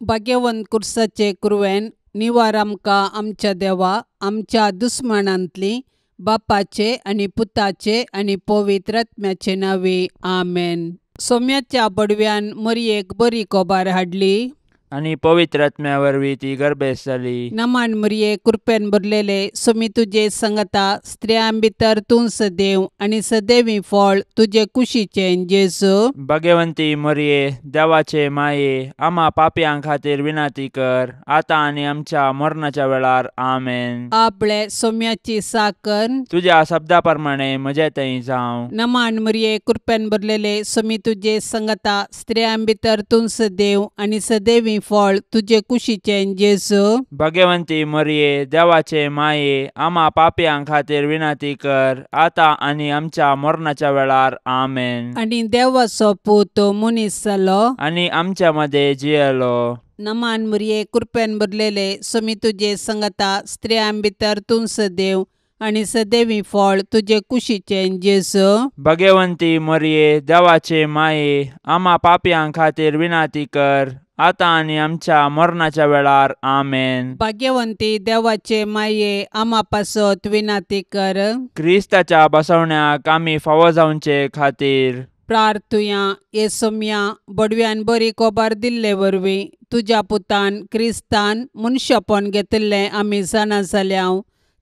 भाग्यवंत कुर्साचे कुरवेन निवार आमकां आमच्या देवा आमच्या दुस्मानांतली बापाचे आनी पुताचे आनी पवित्र आत्म्याचे नांवे आमेन. सोम्याच्या बडव्यान मरयेक बरी कोबार हाडली आनी पवित्र आत्म्या वरवीं ती गर्भेस्त जाली. नमान मरये कृपेन भरलेले सोमी तुजे संगता स्त्रियां भितर तूं सदैव आनी सदैवी फळ तुजे कुशीचें जेजू. भाग्यवंती मरये देवाचे माये आमा पापयां खातीर विनंती कर आतां आनी आमच्या मरणाच्या वेळार आमेन. आपले सोम्याची साकर तुज्या शब्दा प्रमाणे म्हजे थंय जावं. नमान मरये कृपेन भरलेले सोमी तुजे संगता स्त्रियां भितर तूं सदैव आनी सदैवी फळ तुजे कुशीचें जेजू. भाग्यवंती मरये देवाचे माये आमा पापयां खातीर विनंती कर आतां आनी आमच्या मरणाच्या वेळार आमेन. आनी देवाचो पूत मनीस जालो आनी आमच्या मदें जियेलो. नमान मरये कृपेन भरलेले सोमी तुजे संगता स्त्रियां भितर तूं सदैव आनी सदैवी फळ तुजे कुशीचें जेजू. भाग्यवंती मरये देवाचे माये आमा पापयां खातीर विनंती कर आतां आनी आमच्या मरणाच्या वेळार आमेन. भाग्यवंती देवाचे माये आमा पासत विनंती कर. क्रिस्ताच्या बसवण्याक आमी फावो जावचे खातीर प्रार्थुया. ये सोम्या बडव्यान बरी कोबार दिल्ले वरवीं तुज्या पुतान क्रिस्तान मनशापण घेतिल्लें आमी जाणा जाल्या.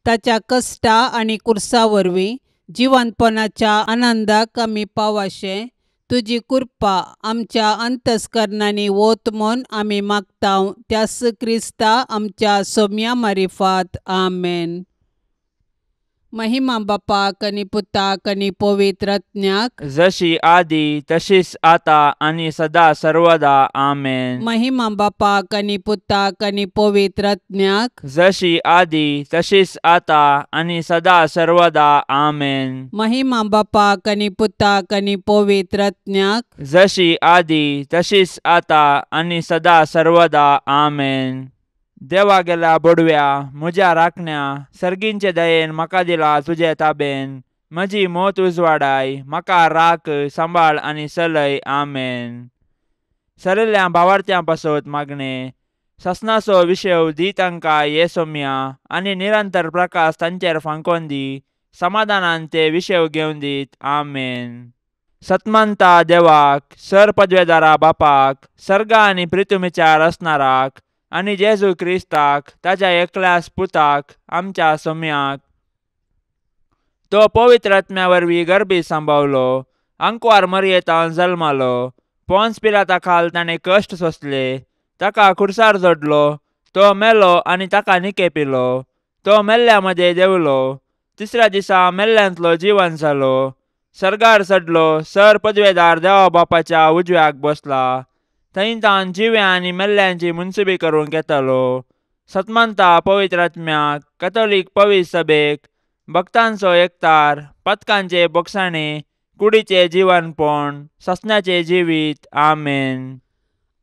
ताच्या कश्टा आनी कुर्सा वरवीं जिवंतपणाच्या आनंदाक आमी पावाशें तुजी कृपा आमच्या अंतस्करणांनी वत म्हूण आमी मागता त्यास क्रिस्ता आमच्या सोम्या मारिफात आमेन. महिमा बापाक आनी पुताक आनी पवित्र आत्म्याक जशी आदी तशीच आता आनी सदा सर्वदा आमेन. महिमा बापाक आनी पुताक आनी पवित्र आत्म्याक जशी आदी तशीच आता आनी सदा सर्वदा आमेन. महिमा बापाक आनी पुताक आनी पवित्र आत्म्याक जशी आदी तशीच आता आनी सदा सर्वदा आमेन. देवा गेल्या बोडव्या म्हज्या राखण्या सर्गींचे दयेन म्हाका दिला तुजे ताबेन म्हजी मोत उजवाडाय म्हाका राख सांबाळ आनी चलय आमेन. सरिल्ल्या भावार्थ्यां पासत मागणें ससनाचो विशय दी तांकां ये सोम्या आनी निरंतर प्रकाश तांचेर फांकोन दी समाधानान ते विशय घेवन दीत आमेन. सतमानता देवाक सर पदवेदारा बापाक सर्गा आनी प्रितुमीच्या रचणाराक आनी जेजू क्रिस्ताक ताज्या एकल्यास पुताक आमच्या सोम्याक तो पवित्र आत्म्या वरवीं गर्भी सांबावलो आंकवार मरयेतान जल्मालो पोन्स पिलाता खाल ताणें कश्ट सोंसले ताका खुर्सार जोडलो तो मेलो आनी ताका निके पिलो तो मेल्ल्या मदें देंवलो तिसऱ्या दिसा मेल्ल्यांतलो जिवन जालो सर्गार चडलो सर पदवेदार देवा बापाच्या उजव्याक बसला थंय तान जिव्या आनी मेल्ल्यांची मुनसुबी करूंक येतालो. सतमानता पवित्र आत्म्याक कथोलीक पवित्र सभेक भक्तांचो एकतार पथकांचे बोगसाणे कुडीचे जिवनपण ससनाचें जिवीत आमेन.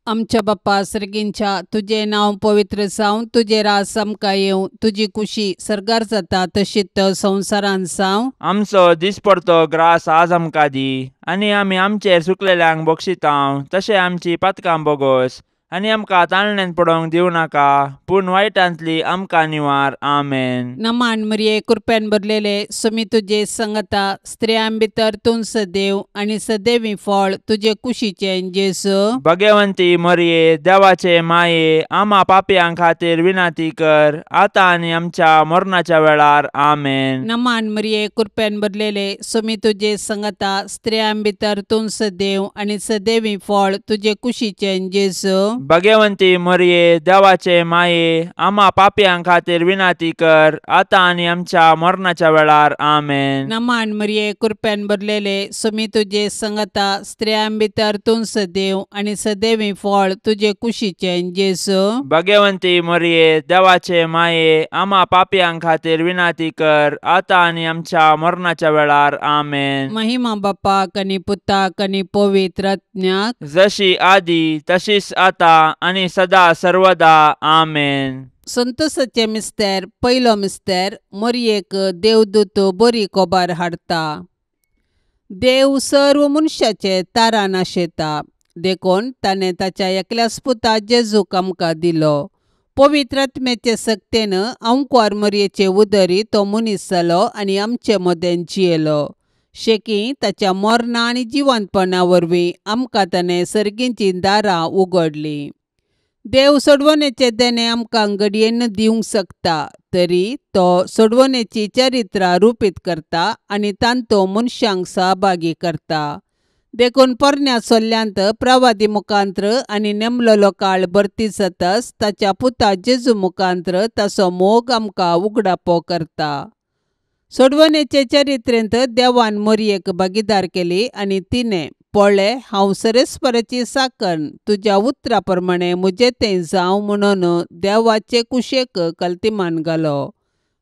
आमच्या बाप्पा सर्गींच्या तुजें नांव पवित्र जावं तुजें राज आमकां येवं तुजी कुशी सर्गार जाता तशीच संवसारांत जावं. आमचो दिसपडतो ग्रास आज आमकां दी आनी आमी आमचेर सुकलेल्यांक बक्षितांव तशें आमची पातकां बोगोस आनी आमकां ताळण्यान पडोवंक दिवं नाका पूण वायटांतली आमकां निवार आमेन. नमान मरये कृपेन भरलेले सोमी तुजे संगता स्त्रियां भितर तूं सदैव आनी सदैवी फळ तुजे कुशीचें जेजू. भाग्यवंती मरये देवाचे माये आमा पापयां खातीर विनंती कर आतां आनी आमच्या मरणाच्या वेळार आमेन. नमान मरये कृपेन भरलेले सोमी तुजे संगता स्त्रियां भितर तूं सदैव आनी सदैवी फळ तुजे कुशीचें जेजू. भाग्यवंती मरये देवाचे माये आमा पापयां खातीर विनंती कर आतां आनी आमच्या मरणाच्या वेळार आमेन. नमान मरये कृपेन भरलेले सोमी तुजे संगता स्त्रियां भितर तूं सदैव आनी सदैवी फळ तुजे कुशीचें जेजू. भाग्यवंती मरये देवाचे माये आमा पापयां खातीर विनंती कर आतां आनी आमच्या मरणाच्या वेळार आमेन. महिमा बापाक आनी पुताक आनी पवित्र आत्म्याक जशी आदी तशीच आतां आनी सदा सर्वदा आमेन. संतोषाचे मिस्तेर पयलो मिस्तेर मरयेक देवदूत बरी कोबार हाडटा. देव सर्व मनशाचे तारान आशेता. देखून ताणें ताच्या एकल्याच पुता जेजूक आमकां दिलो. पवित्र आत्म्याचे सक्तेन अंकुवार मरयेचे उदरी तो मनीस जालो आनी आमचे मदें जियेलो. शेकी ताच्या मरणा आनी जिवंतपणा वरवीं आमकां ताणें सर्गीचीं दारां उगडलीं. देव सोडवणेचें देणें आमकां घडयेन दिवंक शकता, तरी तो सोडवणेची चरित्रां रुपीत करता आनी तांतो मनशांक सहभागी करता. देखून पोरण्या सोल्ल्यांत प्रवादी मुखांत्र आनी नेमलेलो काळ भरती जातच ताच्या पुता जेजू मुखांत्र ताचो मोग आमकां उगडापो करता. सोडवणेचे चरित्रेंत देवान मोरयेक भागीदार केली आनी तिणें पळय हांव सरेस्पराची साकण तुज्या उतरा प्रमाणें म्हजें तें जावं म्हणून देवाचे कुशेक कल्तिमान घालो.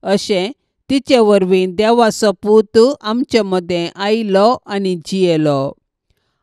अशें तिचे वरवीं देवाचो पूत आमचे मदें आयलो आनी जियेलो.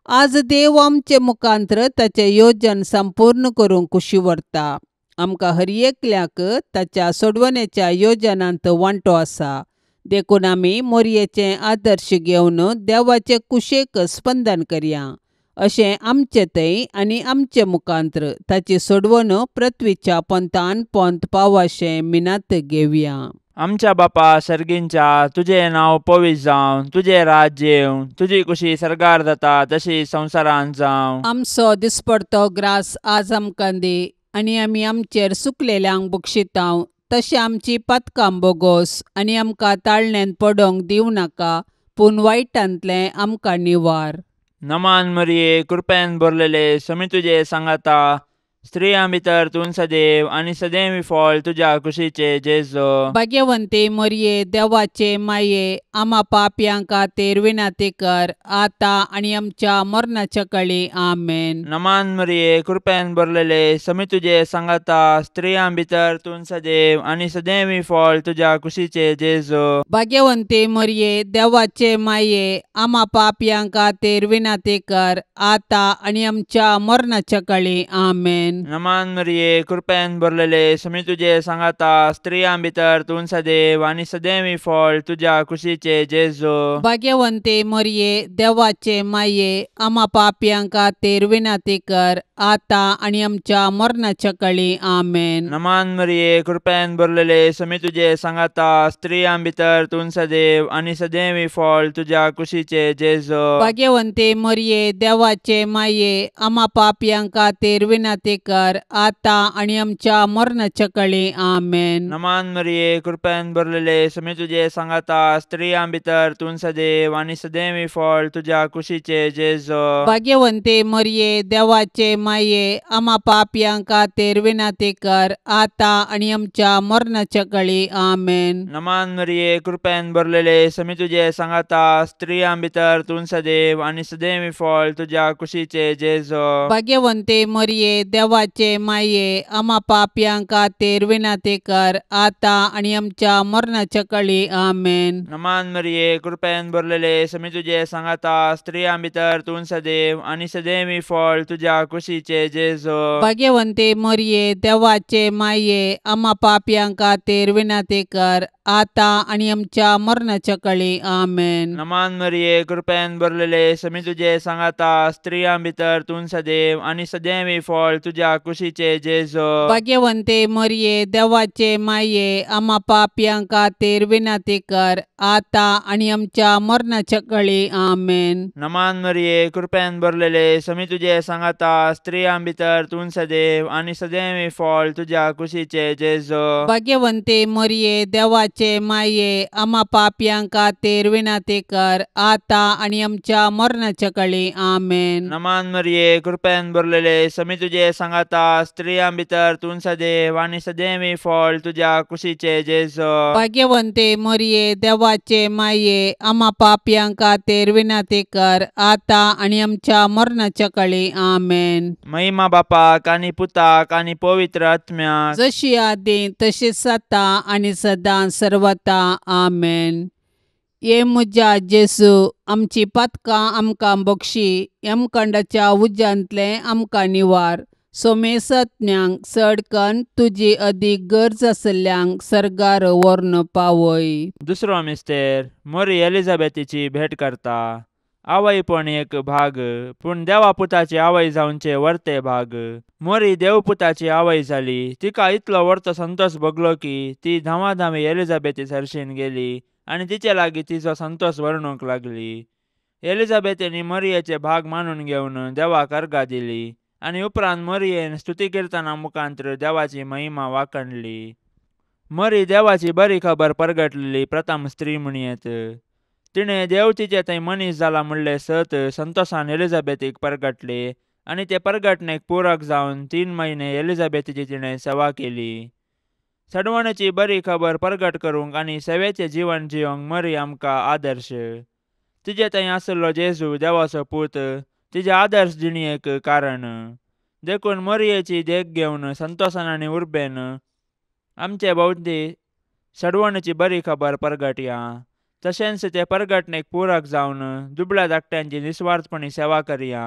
आज देव आमचे मुखांत्र ताचें योजन संपूर्ण करूंक खुशी व्हरता. आमकां हर एकल्याक ताच्या सोडवणेच्या योजनांत वांटो आसा. देखून आमी मोरयेचें आदर्श घेवन देवाचे कुशेक स्पंदन करया. अशें आमचे थंय आनी आमचे मुखांत्र ताची सोडवण पृथ्वीच्या पंथान पंथ पावाशें मिनात घेवया. आमच्या बापा सर्गींच्या, तुजें नांव पवित्र जावं, तुजें राज्य येवं, तुजी कुशी सर्गार जाता तशी संवसारांत जावं. आमचो दिसपडतो ग्रास आज आमकां दी आनी आमी आमचेर सुकलेल्यांक बक्षितांव तशें आमची पातकां बोगोस आनी आमकां ताळण्यांत पडोंक दिवं नाका, पूण वायटांतलें आमकां निवार. नमान मरिये, कृपेन भरलेले, समी तुजे सांगाता, स्त्रियां भितर तूं सदैव आनी सदैव फळ तुज्या कुशीचे जेजू. भाग्यवंती मरिये, देवाचे माये, आमा पापयां खातीर विनंती कर आतां आनी आमच्या मरणाच्या काळी. आमेन. नमान मरिये, कृपेन भरलेले, समी तुजे सांगाता, स्त्रियां भितर तूं सदैव आनी सदैव फळ तुज्या कुशीचे जेजू. भाग्यवंती मरिये, देवाचे माये, आमा पापयां खातीर विनंती कर आतां आनी आमच्या मरणाच्या काळी. आमेन. नमान मरिये, कृपेन भरलेले, समी तुजे सांगाता, स्त्रियां भितर तूं सदैव आनी सदैव फळ तुज्या कुशीचे जेजू. भाग्यवंती मरिये, देवाचे माये, आमा पापयां खातीर विनंती कर आतां आनी आमच्या मरणाच्या काळी. आमेन. नमान मरिये, कृपेन भरलेले, समी तुजे सांगाता, स्त्रियां भितर तूं सदैव आनी सदैव फळ तुज्या कुशीचे जेजू. भाग्यवंती मरिये, देवाचे माये, आमा पापयां खातीर विनंती कर आतां आनी आमच्या मरणाच्या काळी. आमेन. नमान मरिये, कृपेन भरलेले, समी तुजे सांगाता, स्त्रियां भितर तूं सदैव आनी सदैव फळ तुज्या कुशीचे जेजू. भाग्यवंती मरिये, देवाचे माये, आमा पापयां खातीर विनंती कर आतां आनी आमच्या मरणाच्या काळी. आमेन. नमान मरिये, कृपेन भरलेले, समी तुजे सांगाता, स्त्रियां भितर तूं सदैव आनी सदैव फळ तुज्या कुशीचे जेजू. भाग्यवंती मरिये, देवाचे माये, आमा पापयां खातीर विनंती कर आतां आनी आमच्या मरणाच्या काळी. आमेन. नमान मरिये, कृपेन भरलेले, समी तुजे सांगाता, स्त्रियां भितर तूं सदैव आनी सदैव फळ तुज्या कुशीचे जेजू. भाग्यवंती मरिये, देवाचे माये, आमा पापयां खातीर विनंती कर आतां आनी आमच्या मरणाच्या काळी. आमेन. नमान मरिये, कृपेन भरलेले, समी तुजे सांगाता, स्त्रियां भितर तूं सदैव आनी सदैव फळ तुज्या कुशीचे जेजू. भाग्यवंती मरिये, देवाचे माये, आमा पापयां खातीर विनंती कर आतां आनी आमच्या मरणाच्या काळी. आमेन. नमान मरिये, कृपेन भरलेले, समी तुजे सांगाता, स्त्रियां भितर तूं सदैव आनी सदैव फळ तुज्या कुशीचे जेजू. भाग्यवंती मरिये, देवाचे माये, आमा पापयां खातीर विनंती कर आतां आनी आमच्या मरणाच्या काळी. आमेन. नमान मरिये, कृपेन भरलेले, समी तुजे सांगाता, स्त्रियां भितर तूं सदैव आनी सदैव फळ तुज्या कुशीचे जेजू. भाग्यवंती मरिये, देवाचे माये, आमा पापयां खातीर विनंती कर आतां आनी आमच्या मरणाच्या काळी. आमेन. महिमा बापाक आनी पुताक आनी पवित्र आत्म्याक, जशी आदी तशीच आतां आनी सदां सर्वता. आमेन. ये म्हज्या जेजू, आमची पातकां आमकां बक्षी, यमकंडाच्या उज्यांतलें आमकां निवार, सोमेसत्म्यांक चड कन्न तुजी अदीक गरज आशिल्ल्यांक सर्गार व्हरून पावय. दुसरो मिस्तेर मोरी एलिझाबेथीची भेट करता. आवयपण एक भाग, पूण देवा पुताची आवय जावचे वर्ते भाग. मोरी देवपुताची आवय जाली. तिका इतलो वर्तो संतोष भोगलो की ती धांवाधांवी एलिझाबेथी सरशीन गेली आनी तिचे लागीं तिचो संतोष वर्णूंक लागली. एलिझाबेथेनी मरियेचे भाग मानून घेवन देवाक अर्गां दिली आनी उपरांत मरियेन स्तुती किर्तना मुखांत्र देवाची महिमा वाखणली. मरी देवाची बरी खबर परगटलेली प्रथम स्त्री म्हणयेत. तिणें देव तिचे थंय मनीस जाला म्हणलें सत संतोषान एलिझाबेथीक परगटले आनी ते परगटणेक पूरक जावन 3 म्हयने एलिझाबेथीची तिणें सेवा केली. सडवणेची बरी खबर परगट करूंक आनी सेवेचें जिवन जियोंक मरी आमकां आदर्श. तिजे थंय आशिल्लो जेजू देवाचो पूत तिजे आदर्श जिणयेक कारण. देखून मरियेची देख घेवन संतोषान आनी उर्बेन आमचे भोंवती सडवणेची बरी खबर परगटया. तशेंच ते परगटणेक पूरक जावन दुबळ्या धाकट्यांची निस्वार्थपणी सेवा करया.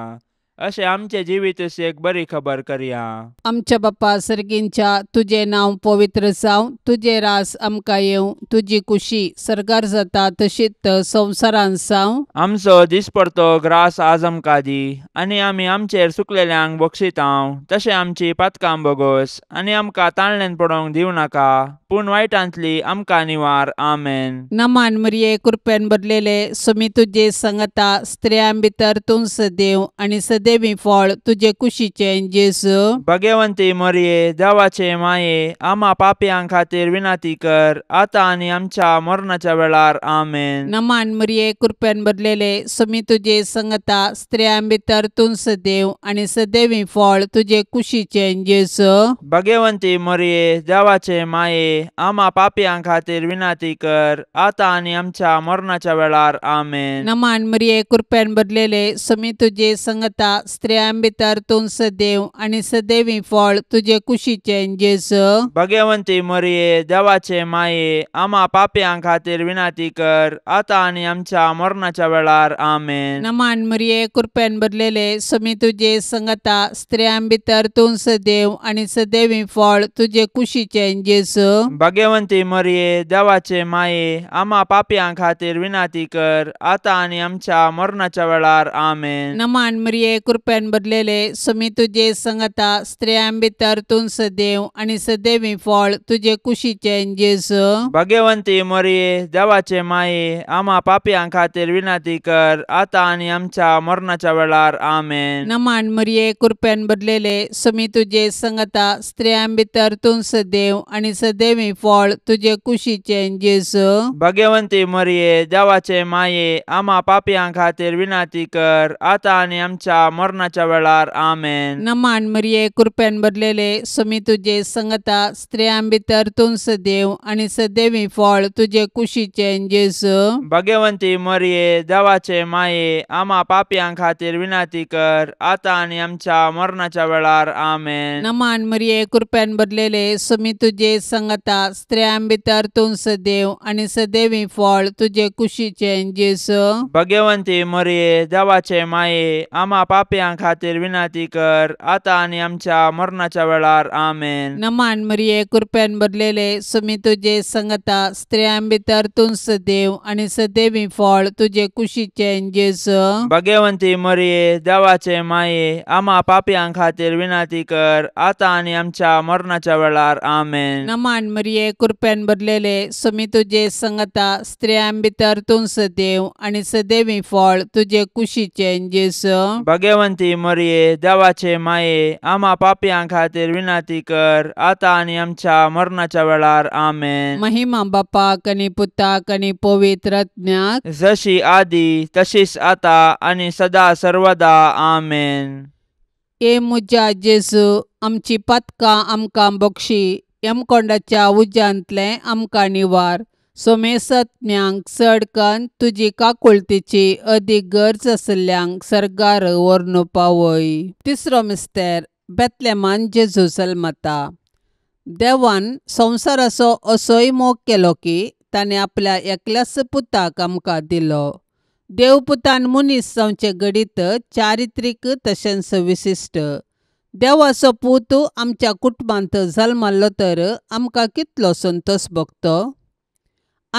अशें आमचें जिवीत एक बरी खबर करया. आमच्या बापा सर्गींच्या, तुजें नांव पवित्र जावं, तुजें रास आमकां येवं, तुजी कुशी सर्गार जाता तशीच संवसारांत जावं. आमचो दिसपडतो ग्रास आज आमकां दी आनी आमी आमचेर सुकलेल्यांक बक्षितांव तशें आमची पातकां बोगोस आनी आमकां ताणल्यान पडोवंक दिवं नाका, पूण वायटांतली आमकां निवार. आमेन. नमान मरिये, कृपेन भरलेले, स्वामी तुजे संगता, स्त्रियां भितर तूं सदैव आनी सदैवी फळ तुजे कुशीचें जेजू. भगवंती मरिये, देवाचे माये, आमा पापयां खातीर विनंती कर, आतां आनी आमच्या मरणाच्या वेळार. आमेन. नमान मरिये, कृपेन भरलेले, स्वामी तुजे संगता, स्त्रियां भितर तूं सदैव आनी सदैवी फळ तुजे कुशीचें जेजू. भगवंती मरिये, देवाचे माये, आमा पापयां खातीर विनंती कर, आतां आनी आमच्या मरणाच्या वेळार. आमेन. नमान मरिये, कृपेन भरलेले, स्वामी तुजे संगता, स्त्रियां भितर तूं सदैव आनी सदैवी फळ तुजे कुशीचें जेजू. भगवंती मरिये, देवाचे माये, आमा पापयां खातीर विनंती कर, आतां आनी आमच्या मरणाच्या वेळार. आमेन. नमान मरिये, कृपेन भरलेले, स्वामी तुजे संगता, स्त्रियां भितर तूं सदैव आनी सदैवी फळ तुजे कुशीचें जेजू. भगवंती मरिये, देवाचे माये, आमा पापयां खातीर विनंती कर, आतां आनी आमच्या मरणाच्या वेळार. आमेन. नमान मरिये, कृपेन भरलेले, स्वामी तुजे संगता, स्त्रियां भितर तूं सदैव आनी सदैवी फळ तुजे कुशीचें जेजू. भगवंती मरिये, देवाचे माये, आमा पापयां खातीर विनंती कर, आतां आनी आमच्या मरणाच्या वेळार. आमेन. नमान मरिये, कृपेन भरलेले, स्वामी तुजे संगता, स्त्रियां भितर तूं सदैव आनी सदैवी फळ तुजे कुशीचें जेजू. भगवंती मरिये, देवाचे माये, आमा पापयां खातीर विनंती कर, आतां आनी आमच्या मरणाच्या वेळार. आमेन. नमान मरिये, कृपेन भरलेले, स्वामी तुजे संगता, स्त्रियां भितर तूं सदैव आनी सदैवी फळ तुजे कुशीचें जेजू. भगवंती मरिये, देवाचे माये, आमा पापयां खातीर विनंती कर, आतां आनी आमच्या मरणाच्या वेळार. आमेन. नमान मरिये, कृपेन भरलेले, स्वामी तुजे संगता, स्त्रियां भितर तूं सदैव आनी सदैवी फळ तुजे कुशीचें जेजू. भगवंती मरिये, देवाचे माये, आमा पापयां खातीर विनंती कर, आतां आनी आमच्या मरणाच्या वेळार. आमेन. नमान मरिये, कृपेन भरलेले, स्वामी तुजे संगता, स्त्रियां भितर तूं सदैव आनी सदैवी फळ तुजे कुशीचें जेजू. भगवंती मरिये, देवाचे माये, आमा पापयां खातीर विनंती कर, आतां आनी आमच्या मरणाच्या वेळार. आमेन. नमान मरिये, कृपेन भरलेले, स्वामी तुजे संगता, स्त्रियां भितर तूं सदैव आनी सदैवी फळ तुजे कुशीचें जेजू. भगवंती मरिये, देवाचे माये, आमा पापयां खातीर विनंती कर, आतां आनी आमच्या मरणाच्या वेळार. आमेन. महिमा बापाक आनी पुताक आनी पवित्र आत्म्याक, जशी आदी तशीच आतां आनी सदा सर्वदा. आमेन. ए म्हज्या जेजू, आमची पातकां आमकां बक्षी, यमकोंडाच्या उज्यांतलें आमकां निवार, सोमेसत्म्यांक चड कन्न तुजी काकुळतीची अदीक गरज आशिल्ल्यांक सर्गार व्हरून पावय. तिसरो मिस्तेर, बेतलेमान जेजू जल्मता. देवान संवसाराचो असोय मोग केलो की ताणें आपल्या एकल्याच पुताक आमकां दिलो. देवपुतान मनीस जावचें घडीत चारित्रीक तशेंच विशिश्ट. देवाचो पूत आमच्या कुटुंबांत जल्मल्लो तर आमकां कितलो संतोष भोगतो.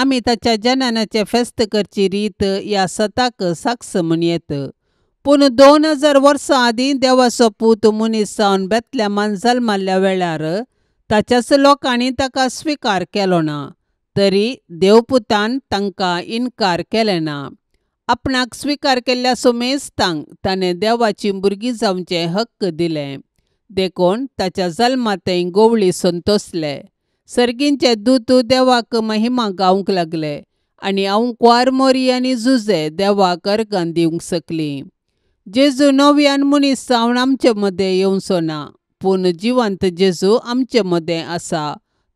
आमी ताच्या जननाचें फेस्त करची रीत ह्या सताक साक्ष म्हूण येत. पूण 2000 वर्सां आदीं देवाचो पूत मनीस जावन बेतलेमान जल्माल्ल्या वेळार ताच्याच लोकांनी ताका स्विकार केलो ना, तरी देवपुतान तांकां इनकार केलें ना. आपणाक स्विकार केल्ल्या सुमेस्तांक ताणें देवाचीं भुरगीं जावचें हक्क दिलें. देखून ताच्या जल्मांतय गोवळी संतोसले. सर्गींचे दूत देवाक महिमा गावंक लागले आनी अंकवार मोरी आनी जुजे देवाक अर्गां दिवंक शकलीं. जेजू नव्यान मनीस जावन आमचे मदें येवचो ना, पूण जिवंत जेजू आमचे मदें आसा.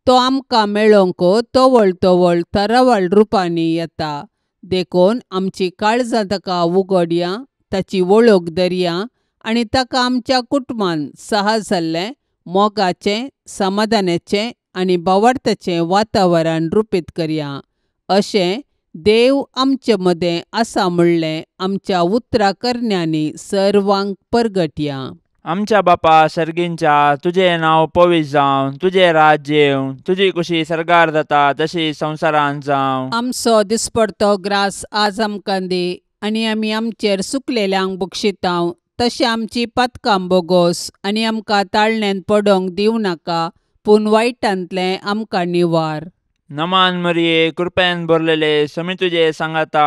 तो आमकां मेळोवंक तवळ तवळ तरावळ रुपांनी येता. देखून आमची काळजां ताका उगडया, ताची वळख धरया आनी ताका आमच्या कुटुंबान सहा जाल्लें मोगाचें, समाधानाचें आनी भावार्थाचें वातावरण रुपीत करया. अशें देव आमचे मदें आसा म्हणलें आमच्या उतरा करण्यांनी सर्वांक परगटया. आमच्या बापा सर्गींच्या, तुजें नांव पवित्र जावं, तुजें राज्य येवं, तुजी कुशी सर्गार जाता तशी संवसारांत जावं. आमचो दिसपडतो ग्रास आज आमकां दी आनी आमी आमचेर सुकलेल्यांक बक्षितांव तशें आमची पातकां बोगोस आनी आमकां ताळण्यांत पडोवंक दिवं नाका, पूण वायटांतलें आमकां निवार. नमान मरिये, कृपेन भरलेले, समी तुजे सांगाता,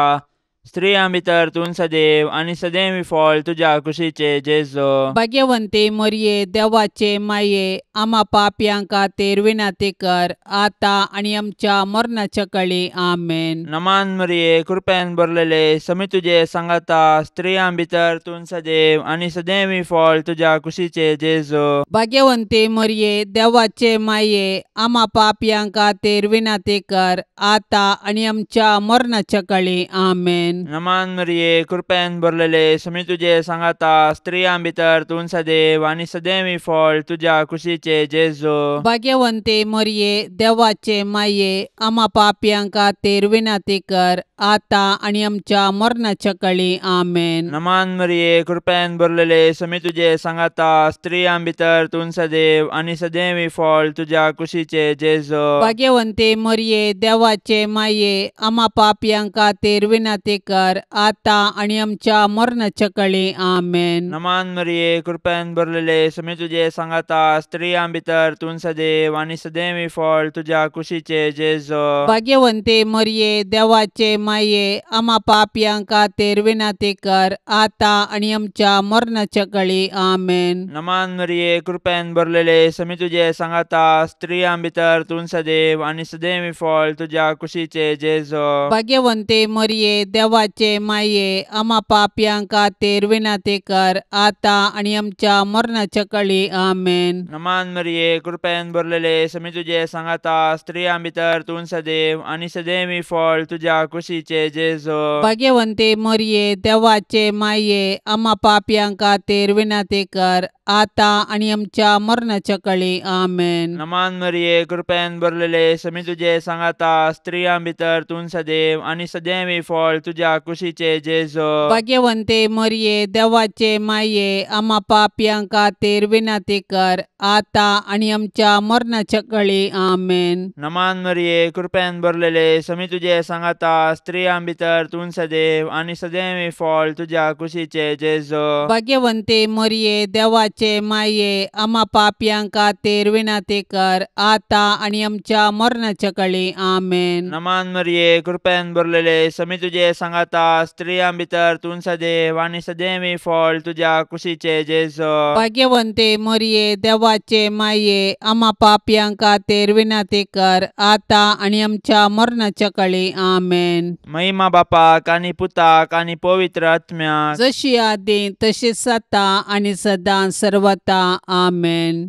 स्त्रियां भितर तूं सदैव आनी सदैव फळ तुज्या कुशीचे जेजू. भाग्यवंती मरिये, देवाचे माये, आमा पापयां खातीर विनंती कर आतां आनी आमच्या मरणाच्या कळी. आमेन. नमान मरिये, कृपेन भरलेले, समी तुजे सांगाता, स्त्रियां भितर तूं सदैव आनी सदैव फळ तुज्या कुशीचे जेजू. भाग्यवंती मरिये, देवाचे माये, आमा पापयां खातीर विनंती कर आतां आनी आमच्या मरणाच्या कळी. आमेन. नमान मरिये, कृपेन भरलेले, समी तुजे सांगाता, स्त्रियां भितर तूं सदैव आनी सदैव फळ तुज्या कुशीचे जेजू. भाग्यवंती मरिये, देवाचे माये, आमा पापयां खातीर विनंती कर आतां आनी आमच्या मरणाच्या कळी. आमेन. नमान मरिये, कृपेन भरलेले, समी तुजे सांगाता, स्त्रियां भितर तूं सदैव आनी सदैव फळ तुज्या कुशीचे जेजू. भाग्यवंती मरिये, देवाचे माये, आमा पापयां खातीर विनंती कर आतां आनी आमच्या मरणाच्या कळी. आमेन. नमान मरिये, कृपेन भरलेले, समी तुजे सांगाता, स्त्रियां भितर तूं सदैव आनी सदैव फळ तुज्या कुशीचे जेजू. भाग्यवंती मरिये, देवाचे माये, आमा पापयां खातीर विनंती कर आतां आनी आमच्या मरणाच्या कळी. आमेन. नमान मरिये, कृपेन भरलेले, समी तुजे सांगाता, स्त्रियां भितर तूं सदैव आनी सदैव फळ तुज्या कुशीचे जेजू. भाग्यवंती मरिये, देवाचे माये, आमा पापयां खातीर विनंती कर आतां आनी आमच्या मरणाच्या कळी. आमेन. नमान मरिये, कृपेन भरलेले, समी तुजे सांगाता, स्त्रियां भितर तूं सदैव आनी सदैव फळ तुज्या कुशीचे जेजू. भाग्यवंती मरिये, देवाचे माये, आमा पापयां खातीर विनंती कर आतां आनी आमच्या मरणाच्या कळी. आमेन. नमान मरिये, कृपेन भरलेले, समी तुजे सांगाता, स्त्रियां भितर तूं सदैव आनी सदैव फळ तुज्या कुशीचे जेजू. भाग्यवंती मरिये, देवाचे माये, आमा पापयां खातीर विनंती कर आतां आनी आमच्या मरणाच्या कळी. आमेन. नमान मरिये, कृपेन भरलेले, समी तुजे सांगाता, स्त्रियां भितर तूं सदैव आनी सदैव फळ तुज्या कुशीचे जेजू. भाग्यवंती मरिये, देवाचे माये, आमा पापयां खातीर विनंती कर आतां आनी आमच्या मरणाच्या कळी. आमेन. नमान मरिये, कृपेन भरलेले, समी तुजे सांगाता, स्त्रियां भितर तूं सदैव आनी सदैव फळ तुज्या कुशीचे जेजू. भाग्यवंती मरिये, देवाचे माये, आमा पापयां खातीर विनंती कर आतां आनी आमच्या मरणाच्या कळी. आमेन. महिमा बापाक आनी पुताक आनी पवित्र आत्म्याक, जशी आदीं तशीच आतां आनी सदां सर्वता. आमेन.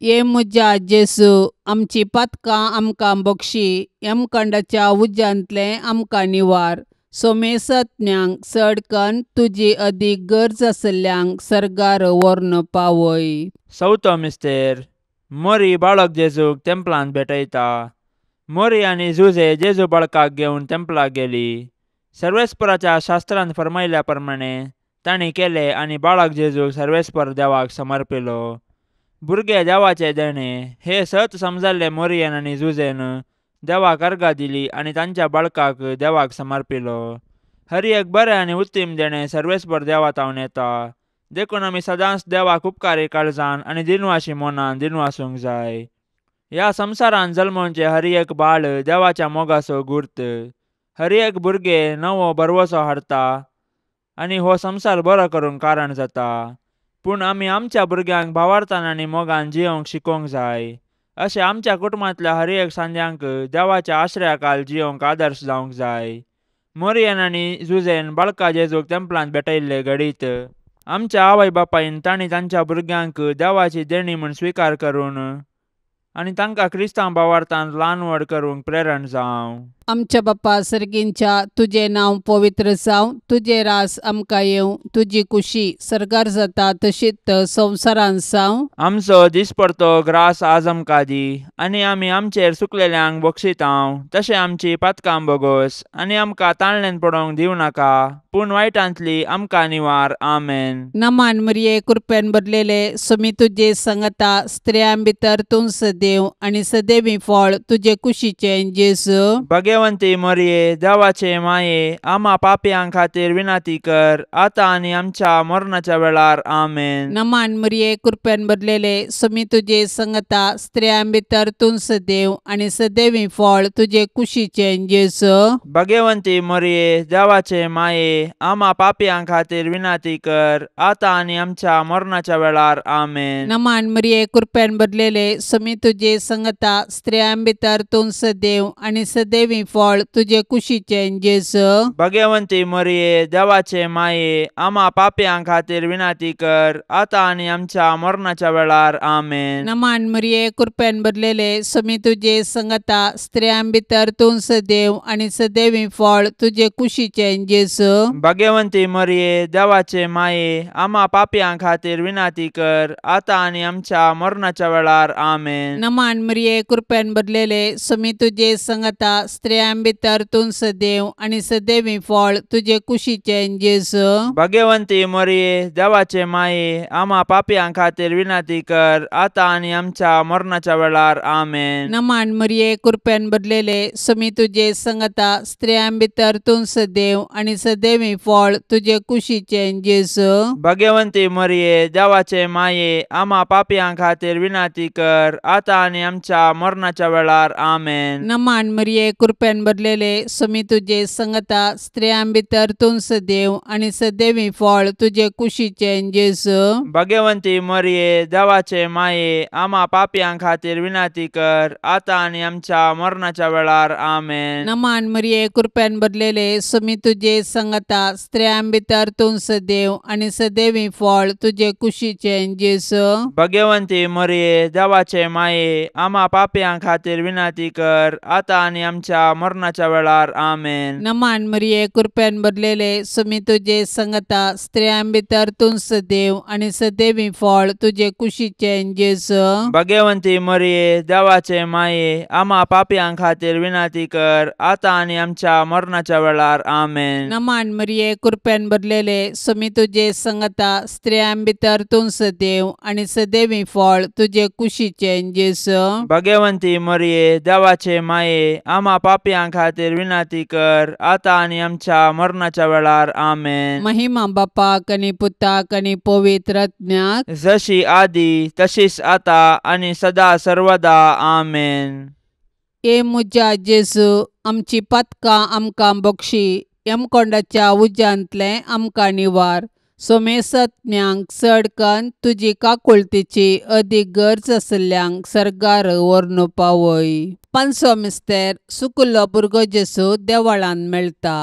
ये म्हज्या जेजू, आमची पातकां आमकां बक्षी, यमखंडाच्या उज्यांतलें आमकां निवार, सोमेसज्ञांक चड कन्न तुजी अदीक गरज आशिल्ल्यांक सर्गार व्हरून पावय. चवथो मिस्तेर. मोरी बाळक जेजूक तेंपलांत भेटयता. मोरी आनी जुजे जेजू बाळकाक घेवन तेंपलाक गेली. सर्वेस्पराच्या शास्त्रांत फर्मायल्या प्रमाणे तांणी केलें आनी बाळक जेजूक सर्वेस्पर देवाक समर्पिलो. भुरगे देवाचे देणे हे सत समजल्ले मोरियन आनी जुजेन देवाक अर्गां दिली आनी तांच्या बाळकाक देवाक समर्पिलो. हर एक बरें आनी उत्तीम देणें सर्वेस्पर देवा तावन येता. देखून आमी सदांच देवाक उपकारी काळजान आनी दिनवाशी मनान दिनवासूंक जाय. ह्या संवसारान जल्मोवचें हर एक बाळ देवाच्या मोगाचो गुर्त. हर एक भुरगें नवो भरवसो हाडटा आनी हो संवसार बरो करूंक कारण जाता. पूण आमी आमच्या भुरग्यांक भावार्थान आनी मोगान जियोंक शिकोवंक जाय. अशें आमच्या कुटुंबांतल्या हर एक सांद्यांक देवाच्या आश्रयाखाल जियोंक आदर्श जावंक जाय. मोरयेन आनी जुजेन बाळका जेजूक तेंपलांत भेटयल्ले घडीत आमच्या आवय बापायन तांणी तांच्या भुरग्यांक देवाची देणी म्हूण स्विकार करून आनी तांकां क्रिस्तांव भावार्थान ल्हान व्हड करूंक प्रेरण जावं. आमच्या बापा सर्गींच्या तुजें नांव पवित्र जावं, तुजें रास आमकां येवं, तुजी कुशी सर्गार जाता तशीच संवसारांत जावं. आमचो दिसपडतो ग्रास आज आमकां दी आनी आमी आमचेर सुकलेल्यांक बक्षितांव तशें आमची पातकां बोगोस आनी आमकां ताणल्यान पडोवंक दिवं नाका पूण वायटांतली आमकां निवार. आमेन. नमान मरिये, कृपेन भरलेले, सुमी तुजे संगता, स्त्रियां भितर तूं सदैव आनी सदैवी फळ तुजे कुशीचें जेजू. भगवंती मरिये, देवाचे माये, आमा पापयां खातीर विनंती कर आतां आनी आमच्या मरणाच्या वेळार. आमेन. नमान मरिये, कृपेन भरलेले, सुमी तुजे संगता, स्त्रियां भितर तूं सदैव आनी सदैवी फळ तुजे कुशीचें जेजू. भगवंती मरिये, देवाचे माये, आमा पापयां खातीर विनंती कर आतां आनी आमच्या मरणाच्या वेळार. आमेन. नमान मरिये, कृपेन भरलेले, सुमी तुजे संगता, स्त्रियां भितर तूं सदैव आनी सदैवी फळ तुजे कुशीचें जेजू. भगवंती मरिये, देवाचे माये, आमा पापयां खातीर विनंती कर आतां आनी आमच्या मरणाच्या वेळार. आमेन. नमान मरिये, कृपेन भरलेले, सुमी तुजे संगता, स्त्रियां भितर तूं सदैव आनी सदैवी फळ तुजे कुशीचें जेजू. भगवंती मरिये, देवाचे माये, आमा पापयां खातीर विनंती कर आतां आनी आमच्या मरणाच्या वेळार. आमेन. नमान मरिये, कृपेन भरलेले, सुमी तुजे संगता, स्त्रियां भितर तूं सदैव आनी सदैवी फळ तुजे कुशीचें जेजू. भगवंती मरिये, देवाचे माये, आमा पापयां खातीर विनंती कर आतां आनी आमच्या मरणाच्या वेळार. आमेन. नमान मरिये, कृपेन भरलेले, सुमी तुजे संगता, स्त्रियां भितर तूं सदैव आनी सदैवी फळ तुजे कुशीचें जेजू. भगवंती मरिये, देवाचे माये, आमा पापयां खातीर विनंती कर आतां आनी आमच्या मरणाच्या वेळार. आमेन. नमान मरिये, कृपेन भरलेले, सुमी तुजे संगता, स्त्रियां भितर तूं सदैव आनी सदैवी फळ तुजे कुशीचें जेजू. भगवंती मरिये, देवाचे माये, आमा पापयां खातीर विनंती कर आतां आनी आमच्या मरणाच्या वेळार. आमेन. नमान मरिये, कृपेन भरलेले, सुमी तुजे संगता, स्त्रियां भितर तूं सदैव आनी सदैवी फळ तुजे कुशीचें जेजू. भगवंती मरिये, देवाचे माये, आमा पापयां खातीर विनंती कर आतां आनी आमच्या मरणाच्या वेळार. आमेन. नमान मरिये, कृपेन भरलेले, सुमी तुजे संगता, स्त्रियां भितर तूं सदैव आनी सदैवी फळ तुजे कुशीचें जेजू. भगवंती मरिये, देवाचे माये, आमा पापयां खातीर विनंती कर आतां आनी आमच्या मरणाच्या वेळार. आमेन. नमान मरिये, कृपेन भरलेले, सुमी तुजे संगता, स्त्रियां भितर तूं सदैव आनी सदैवी फळ तुजे कुशीचें जेजू. भगवंती मरिये, देवाचे माये, आमा पापयां खातीर विनंती कर आतां आनी आमच्या मरणाच्या वेळार. आमेन. महिमा बापाक आनी पुताक आनी पवित्र आत्म्याक, जशी आदी तशीच आतां आनी सदा सर्वदा. आमेन. ए म्हज्या जेजू, आमची पातकां आमकां बक्षी, यमकोंडाच्या उज्यांतलें आमकां निवार, सोमेसत्म्यांक चड कन्न तुजी काकुळतीची अदीक गरज आशिल्ल्यांक सर्गार व्हरून पावय. पांचवो मिस्तेर सुकुल्लो भुरगो जेजू देवळांत मेळटा.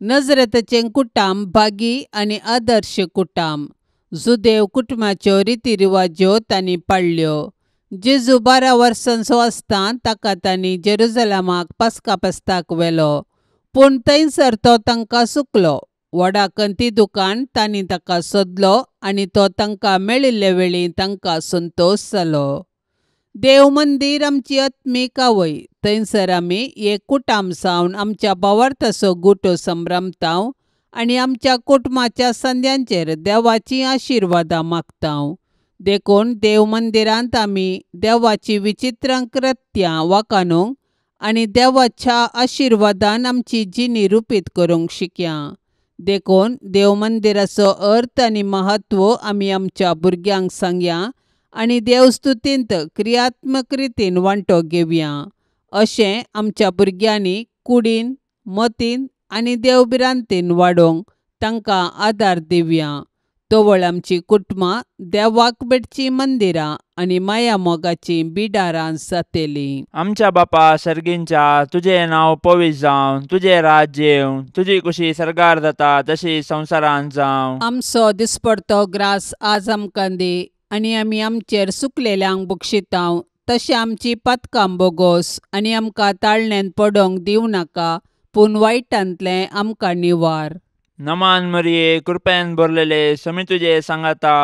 नजरेताचें कुटाम भागी आनी आदर्श कुटाम. जुदेव कुटुंबाच्यो रिती रिवाज्यो तांणी पाळ्ळ्यो. जेजू 12 वर्सांचो आसतना ताका तांणी जेरुजलमाक पास्का फेस्ताक व्हेलो, पूण थंयसर तो तांकां सुकलो. व्हडा कंती दुकान तांणी ताका सोदलो आनी तो तांकां मेळिल्ले वेळी तांकां संतोश जालो. देव मंदीर आमची आत्मीक आवय. थंयसर आमी एक कुटाम जावन आमच्या भावार्थाचो गुटो संभ्रमता आनी आमच्या कुटुंबाच्या संद्यांचेर देवाचीं आशिर्वादां मागता. देखून देव मंदिरांत आमी देवाची विचित्र कृत्यां वाखाणूंक आनी देवाच्या आशिर्वादान आमची जिणी रुपीत करूंक शिकया. देखून देव मंदिराचो अर्थ आनी महत्व आमी आमच्या भुरग्यांक सांगया आनी देवस्तुतींत क्रियात्मक रितीन वांटो घेवया. अशें आमच्या भुरग्यांनी कुडीन, मतीन आनी देवभिरांतीन वाडोवंक तांकां आदार दिवया. तवळ आमची कुटुंबां देवाक भेटचीं मंदिरां आनी माया मोगाचीं बिडारां जातलीं. आमच्या बापा सर्गींच्या, तुजें नांव पवित्र जावं, तुजें राज्य येवं, तुजी कुशी सर्गार जाता तशी संवसारांत जावं. आमचो दिसपडतो ग्रास आज आमकां दी आनी आमी आमचेर सुकलेल्यांक बक्षितांव तशें आमची पातकां बोगोस आनी आमकां ताळण्यांत पडोवंक दिवं नाका, पूण वायटांतलें आमकां निवार. नमान मरिये, कृपेन भरलेले, समी तुजे सांगाता,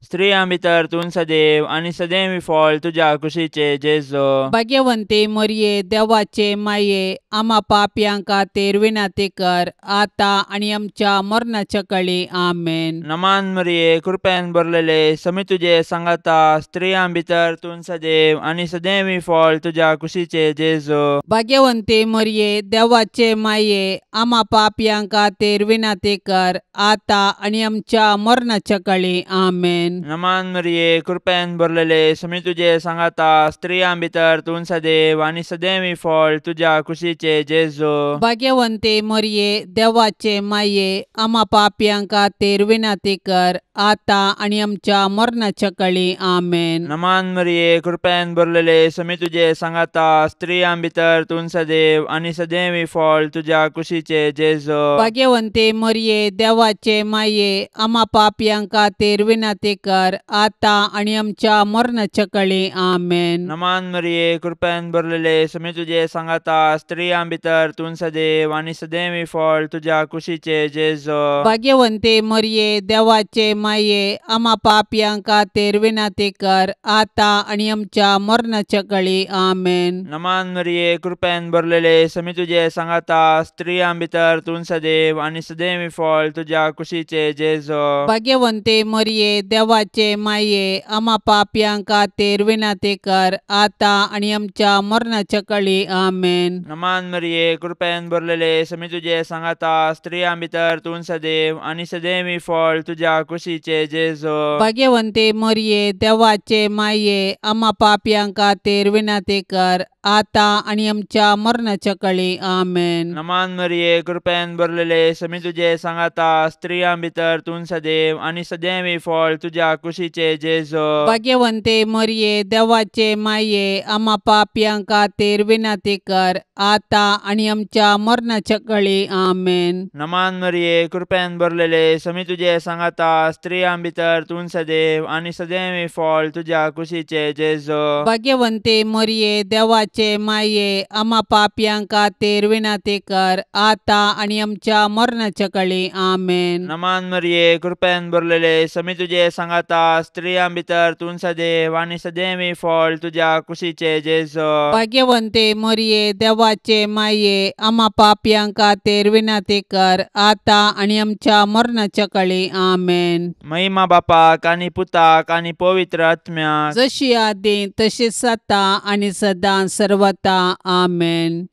स्त्रियां भितर तूं सदैव आनी सदैव फळ तुज्या कुशीचे जेजू. भाग्यवंती मरिये, देवाचे माये, आमा पापयां खातीर विनंती कर आतां आनी आमच्या मरणाच्या काळी. आमेन. नमान मरिये, कृपेन भरलेले, समी तुजे सांगाता, स्त्रियां भितर तूं सदैव आनी सदैव फळ तुज्या कुशीचे जेजू. भाग्यवंती मरिये, देवाचे माये, आमा पापयां खातीर विनंती कर आतां आनी आमच्या मरणाच्या काळी. आमेन. नमान मरिये, कृपेन भरलेले, समी तुजे सांगाता, स्त्रियां भितर तूं सदैव आनी सदैव फळ तुज्या कुशीचे जेजू. भाग्यवंती मरिये, देवाचे माये, आमा पापयां खातीर विनंती कर आतां आनी आमच्या मरणाच्या काळी. आमेन. नमान मरिये, कृपेन भरलेले, समी तुजे सांगाता, स्त्रियां भितर तूं सदैव आनी सदैव फळ तुज्या कुशीचे जेजू. भाग्यवंती मरिये, देवाचे माये, आमा पापयां खातीर विनंती कर आतां आनी आमच्या मरणाच्या काळी. आमेन. नमान मरिये, कृपेन भरलेले, समी तुजे सांगाता, स्त्रियां भितर तूं सदैव आनी सदैव फळ तुज्या कुशीचे जेजू. भाग्यवंती मरिये, देवाचे माये, आमा पापयां खातीर विनंती कर आतां आनी आमच्या मरणाच्या काळी. आमेन. नमान मरिये, कृपेन भरलेले, समी तुजे सांगाता, स्त्रियां भितर तूं सदैव आनी सदैव फळ तुज्या कुशीचे जेजू. भाग्यवंती मरिये, देवाचे माये, आमा पापयां खातीर विनंती कर आतां आनी आमच्या मरणाच्या काळी. आमेन. नमान मरिये, कृपेन भरलेले, समी तुजे सांगाता, स्त्रियां भितर तूं सदैव आनी सदैव फळ तुज्या कुशीचे जेजू. भाग्यवंती मरिये, देवाचे माये, आमा पापयां खातीर विनंती कर आतां आनी आमच्या मरणाच्या काळी. आमेन. नमान मरिये, कृपेन भरलेले, समी तुजे सांगाता, स्त्रियां भितर तूं सदैव आनी सदैव फळ तुज्या कुशीचे जेजू. भाग्यवंती मरिये, देवाचे माये, आमा पापयां खातीर विनंती कर आतां आनी आमच्या मरणाच्या काळी. आमेन. नमान मरिये, कृपेन भरलेले, समी तुजे सांगाता, स्त्रियां भितर तूं सदैव आनी सदैव फळ तुज्या कुशीचे जेजू. भाग्यवंती मरिये, देवाचे माये, आमा पापयां खातीर विनंती कर आतां आनी आमच्या मरणाच्या काळी. आमेन. नमान मरिये, कृपेन भरलेले, समी तुजे सांगाता, स्त्रियां भितर तूं सदैव आनी सदैव फळ तुज्या कुशीचे जेजू. भाग्यवंती मरिये, देवाचे माये, आमा पापयां खातीर विनंती कर आतां आनी आमच्या मरणाच्या काळी. आमेन. महिमा बापाक आनी पुताक आनी पवित्र आत्म्याक, जशी आदी तशीच आतां आनी सदां सर्वता. आमेन.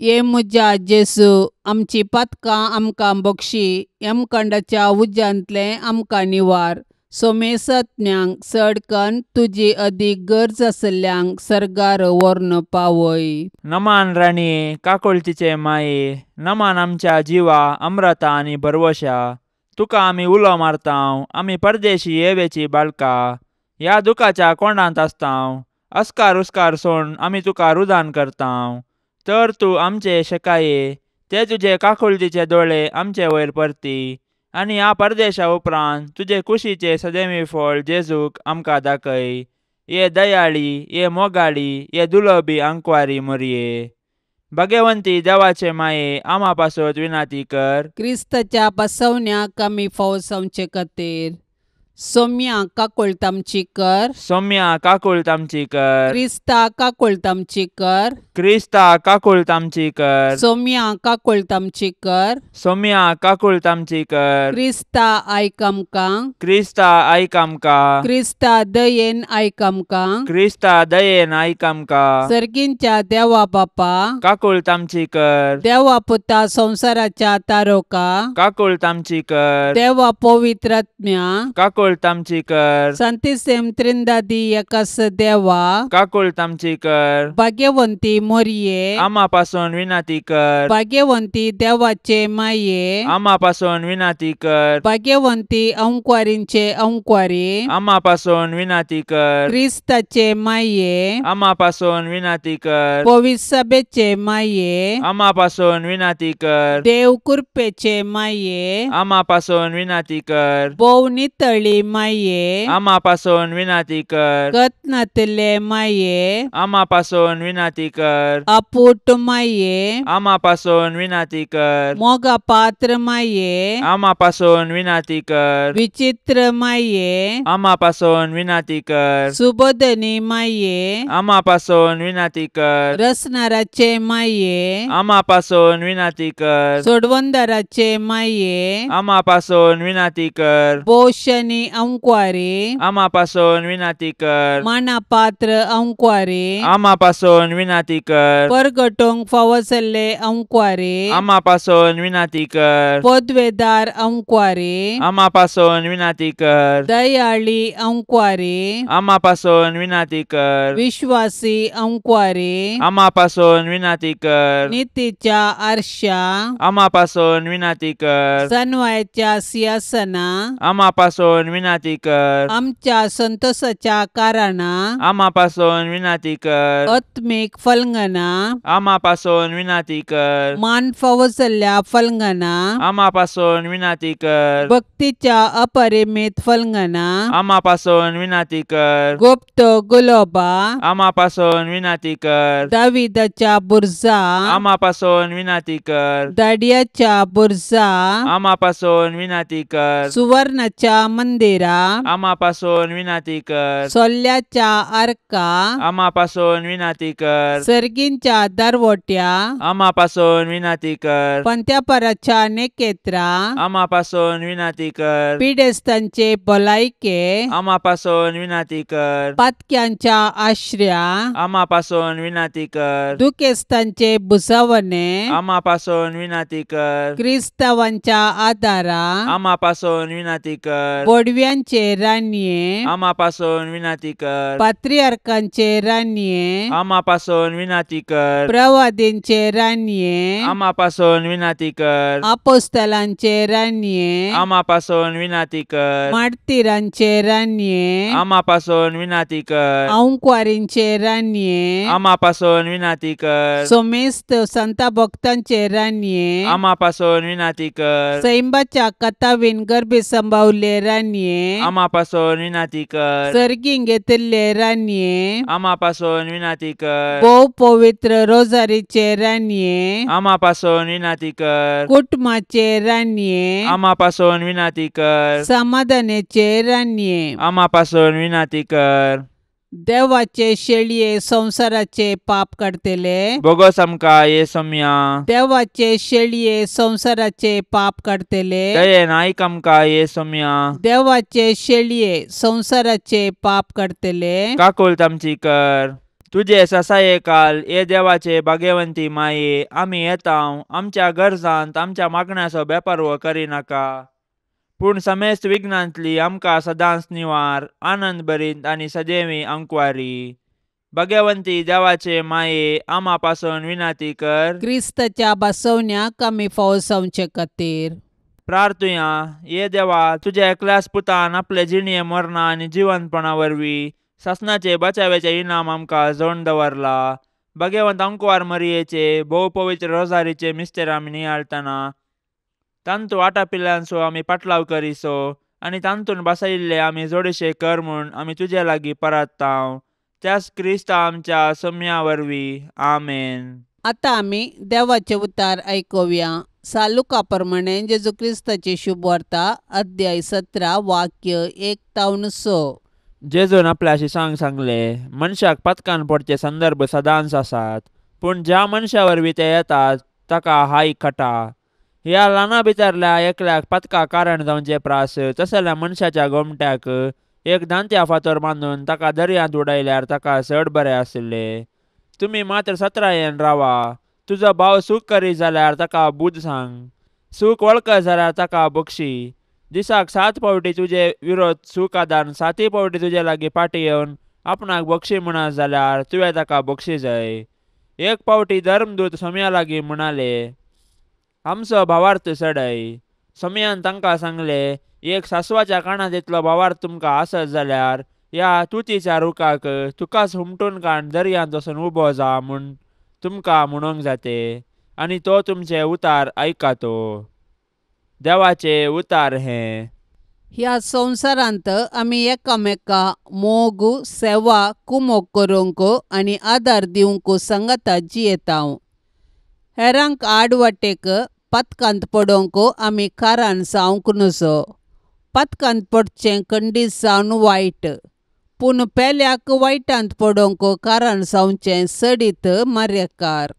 ये म्हज्या जेजू, आमची पातकां आमकां बक्षी, यमकंडाच्या उज्यांतलें आमकां निवार, सोमेसत्म्यांक चड कन्न तुजी अदीक गरज आशिल्ल्यांक सर्गार व्हरून पावय. नमान राणये, काकोळतीचे माये, नमान आमच्या जिवा, अम्रता आनी भरवशा, तुका आमी उलो मारतांव, आमी परदेशी येवेची बाळका, ह्या दुखाच्या कोंडांत आसतांव, अस्कार उस्कार सोड आमी तुका रुदान करतांव, तर तूं आमचे शेकाये, ते तुजे काकुळतीचे दोळे आमचे वयर परती आनी ह्या परदेशा उपरांत तुजे कुशीचे सदैवी फळ जेजूक आमकां दाखय. ये दयाळी, ये मोगाळी, ये दुलबी आंकवारी मोरये, भाग्यवंती देवाचे माये, आमा पासत विनाती कर. क्रिस्ताच्या बसवण्याक आमी फावो जावचे खातीर सोम्या काकुळट आमची कर. सोम्या काकुळट आमची कर. क्रिस्ता काकुळट आमची कर. क्रिस्ता काकुळट आमची कर। सोम्या काकुळट आमची कर। सोम्या काकुळट आमची कर। क्रिस्ता आयक आमकां। क्रिस्ता आयक आमकां। क्रिस्ता दयेन आयक आमकां। क्रिस्ता दयेन आयक आमकां। सर्गींच्या देवा बापा काकुळट आमची कर। देवा पुता संवसाराच्या तारोका काकुळट आमची कर। देवा पवित्र आत्म्या काकुळट आमची कर। संतिसेम त्रिंदादी एकास देवा काकुळट आमची कर। भाग्यवंती मोरये आमा पासून विनंती कर। भाग्यवंती देवाचे माये आमा पासून विनंती कर। भाग्यवंती अंकवारींचे अंकवारी आमा पासून विनंती कर। क्रिस्ताचे माये आमा पासून विनंती कर। पवित्र सभेचे माये आमा पासून विनंती कर। देव कृपेचे माये आमा पासून विनंती कर। भोव नितळी माये आमा पासून विनंती कर। कतनातले माये आमा पासून विनंती कर। अपूट माये आमा पासून विनंती कर। मोगा पात्र माये आमा पासून विनंती कर। विचित्र माये आमा पासून विनंती कर। सुबोधनी माये आमा पासून विनंती कर। रसनाराचे माये आमा पासून विनंती कर। सोडवंदाराचे माये आमा पासून विनंती कर। पोषणी अंकवारी आमा पासून विनंती कर। मानापात्र अंकवारी आमा पासून विनंती कर। परगटोंक फावो जाल्ले अंकवारी आमा पासून विनंती कर। पदवेदार अंकवारी आमा पासून विनंती कर। दयाळी अंकवारी आमा पासून विनंती कर। विश्वासी अंकवारी आमा पासून विनंती कर। नितीच्या आरशा आमा पासून विनंती कर। सनवायच्या सिंहासना आमा पासून विनंती कर। आमच्या संतोषाच्या कारणा आमा पासून विनंती कर। आत्मीक फलंगना आमा पासून विनंती कर। मान फावो जाल्ल्या फलंगना आमा पासून विनंती कर। भक्तीच्या अपरिमित फलंगना आमा पासून विनंती कर। गुप्त गुलोबा आमा पासून विनंती कर। दाविदाच्या बुर्जा आमा पासून विनंती कर। दाडियाच्या बुर्जा आमा पासून विनंती कर। सुवर्णाच्या मंदिरा आमा पासून विनंती कर। सोल्ल्याच्या आर्का आमा पासून विनंती कर। सर्गींच्या दरवट्या आमा पासून विनंती कर। पंत्यापराच्या नेकेत्रा आमा पासून विनंती कर। पिडेस्तांचे भलायके आमा पासून विनंती कर। पातक्यांच्या आश्र्या आमा पासून विनंती कर। दुखेस्तांचे भुजावणे आमा पासून विनंती कर। क्रिस्तावांच्या आदारा आमा पासून विनंती कर। बोडव्यांचे राणये आमा पासून विनंती कर। पात्रियार्कांचे राणये आमा पासून विनंती कर। प्रवादींचे राणये आमा पासून विनंती कर। आपोस्तलांचे राणये आमा पासून विनंती कर। मार्तीरांचे राणये आमा पासून विनंती कर। अंकवारींचे राणये आमा पासून विनंती कर। सोमेस्त संता भक्तांचे राणये आमा पासून विनंती कर। सैंबाच्या कथावीन गर्भी संभावले राणये आमा पासून विनंती कर। सर्गीं घेतिल्ले राणये आमा पासून विनंती कर। भोव पवित्र रोजारीचे राणये आमा पासून विनंती कर। कुटुंबाचे राणये आमा पासून विनंती कर। समाधानाचे राणये आमा पासून विनंती कर। देवाचे शेळये संवसाराचे पाप काडटले बोगस आमकां ये सोम्या। देवाचे शेळये संवसाराचे पाप काडटले दयेन आयक आमकां ये सोम्या। देवाचे शेळये संवसाराचे पाप काडटले काकुळट आमची कर। तुजे ससाये काल ये देवाचे भाग्यवंती माये आमी येता आमच्या गरजांत आमच्या मागण्याचो बेपर्व करिनाका पूण समेस्त विघ्नांतली आमकां सदांच निवार आनंद भरीत आनी सदैवी अंकवारी। भाग्यवंती देवाचे माये आमा पासून विनंती कर। क्रिस्ताच्या बसवण्याक आमी फावो जावचे खातीर प्रार्थुया। ये देवा तुज्या एकल्याच पुतान आपले जिणये मरणा आनी जिवंतपणा वरवीं सासनाचे बचाव्याचे इनाम आमकां जोडून दवरला। भाग्यवंत अंकवार मरियेचे भोव पवित्र रोजारीचे मिस्तेर आमी नियाळटना तांतू आटापिल्ल्यांचो आमी पाटलाव करिसो आनी तांतून बसयिल्ले आमी जोडशे कर म्हूण आमी तुजे लागीं परततांव त्याच क्रिस्ता आमच्या सोम्या वरवीं आमेन। आतां आमी देवाचे उतार आयकुया। सालुका प्रमाणे जेजू क्रिस्ताची शुभवार्ता अध्याय 17 वाक्य 1 तावन 6। जेजून आपल्या शिसांक सांगले, मनशाक पातकान पडचे संदर्भ सदांच आसात, पूण ज्या मनशा वरवीं ते येतात ताका हाय खटा. ह्या ल्हाना भितरल्या एकल्याक पातका कारण जावचे प्रास तसल्या मनशाच्या गोमट्याक एक दांत्या फातोर बांदून ताका दर्यांत उडयल्यार ताका चड बरें आशिल्लें. तुमी मात्र सत्रायेन रावा. तुजो भाव सूख करी जाल्यार ताका बूद सांग, सूख वळखत जाल्यार ताका बक्षी. दिसाक 7 फावटी तुजे विरोध सूख आदान 7 फावटी तुजे लागीं फाटी येवन आपणाक बक्षी म्हणत जाल्यार तुवें ताका बक्षी जाय. एक फावटी धर्मदूत सोम्या लागीं म्हणाले, आमचो भावार्थ चडय. सोम्यान तांकां सांगलें, एक सासवाच्या काणांत इतलो भावार्थ तुमकां आसत जाल्यार ह्या तुतीच्या रुखाक तुकाच हुमटून काण दर्यांत वचून उबो जा म्हूण तुमकां म्हणूंक जाते, आनी तो तुमचे उतार आयकातो. देवाचे उतार हें. ह्या संवसारांत आमी एकामेका मोग, सेवा, कुमोक करूंक आनी आदार दिवंक सांगाता जियेतांव. हेरांक आड वाटेक पातकांत पडोवंक आमी कारण जावंक नजो. पातकांत पडचें खंडीत जावन वायट, पूण पेल्याक वायटांत पडोवंक कारण जावचें सडीत मारेकार.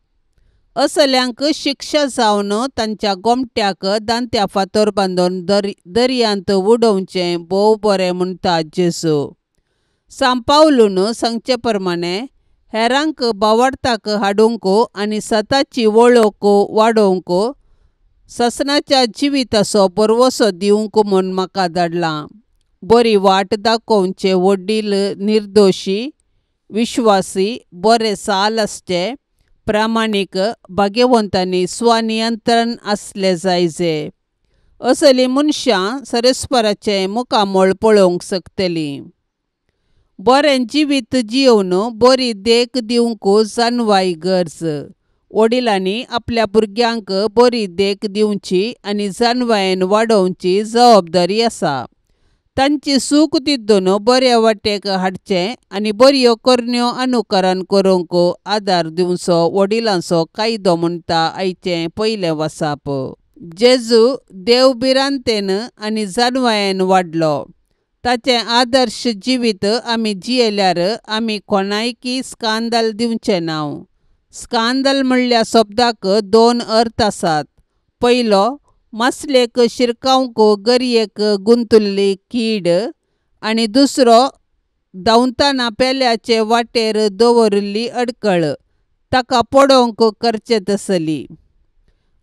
असल्यांक शिक्षा जावन तांच्या गोमट्याक दांत्या फातोर बांदून दर्यांत उडोवचें भोव बरें म्हणटा जेजू. सांपावलून सांगचे प्रमाणे हेरांक भावार्थाक हाडूंक आनी सताची वळख वाडोवंक ससनाच्या जिविताचो बरवसो दिवंक म्हूण म्हाका धाडलां. बरी वाट दाखोवचे वडील निर्दोशी, विश्वासी, बरे साल आसचे, प्रामाणीक, भाग्यवंत आनी स्वनियंत्रण आसले जायजे. असलीं मनशां सरस्पराचें मुखामळ पळोवंक शकतलीं. बरें जिवीत जियोवन बरी देख दिवंक जाणवाय गरज. वडिलांनी आपल्या भुरग्यांक बरी देख दिवची आनी जाणवायेन वाडोवची जबाबदारी आसा. तांची सूख दिवन बऱ्या वाटेक हाडचें आनी बऱ्यो करण्यो अनुकरण करूंक आदार दिवचो वडिलांचो कायदो म्हणटा आयचें पयलें वसाप. जेजू देव भिरांतेन आनी जाणवायेन वाडलो. ताचें आदर्श जिवीत आमी जियेल्यार आमी कोणायकी स्कांदल दिवचें ना. स्कांदल म्हणल्या शब्दाक 2 अर्थ आसात. पयलो, मासलेक शिरकावंक गरयेक गुंतुल्ली कीड, आनी दुसरो, धांवतना पेल्याचे वाटेर दवरिल्ली अडकळ, ताका पडोवंक करचें तसली.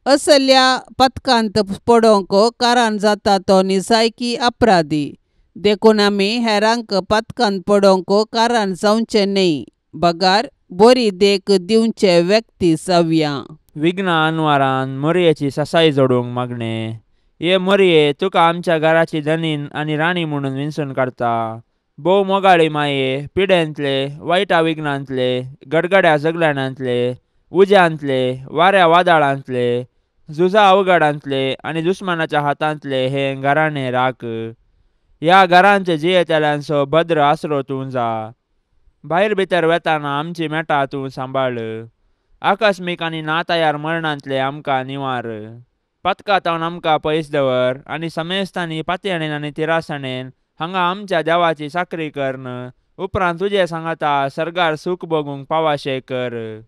असल्या पथकांत पडोवंक कारण जाता तो निजायकी अपराधी. देखून आमी हेरांक पथकांत पडोवंक कारण जावचें न्हय, बगार बरी देख दिवचे व्यक्ती जावया. विघ्ना अनवारान मोरयेची ससाई जोडूंक मागणें. ये मोरये, तुका आमच्या घराची धनीन आनी राणी म्हणून विंचून काडता. भोव मोगाळी माये, पिडेंतले, वायटा विघ्नांतले, गडगड्या जगल्याणांतले, उज्यांतले, वाऱ्या वादळांतले, झुजा अवघडांतले आनी दुस्मानाच्या हातांतले हे घराणें राख. ह्या घरांचे जियेतल्यांचो भद्र आसरो तूं जा. भायर भितर वेताना आमची मेटा तूं सांबाळ. आकस्मीक आनी नातयार मरणांतले आमकां निवार. पथकांत आमकां पयस दवर आनी समेस्तांनी पातयणेन आनी तिरासणेन हांगा आमच्या देवाची चाकरी करन उपरांत तुजे सांगाता सर्गार सूख भोगूंक पावाशे कर.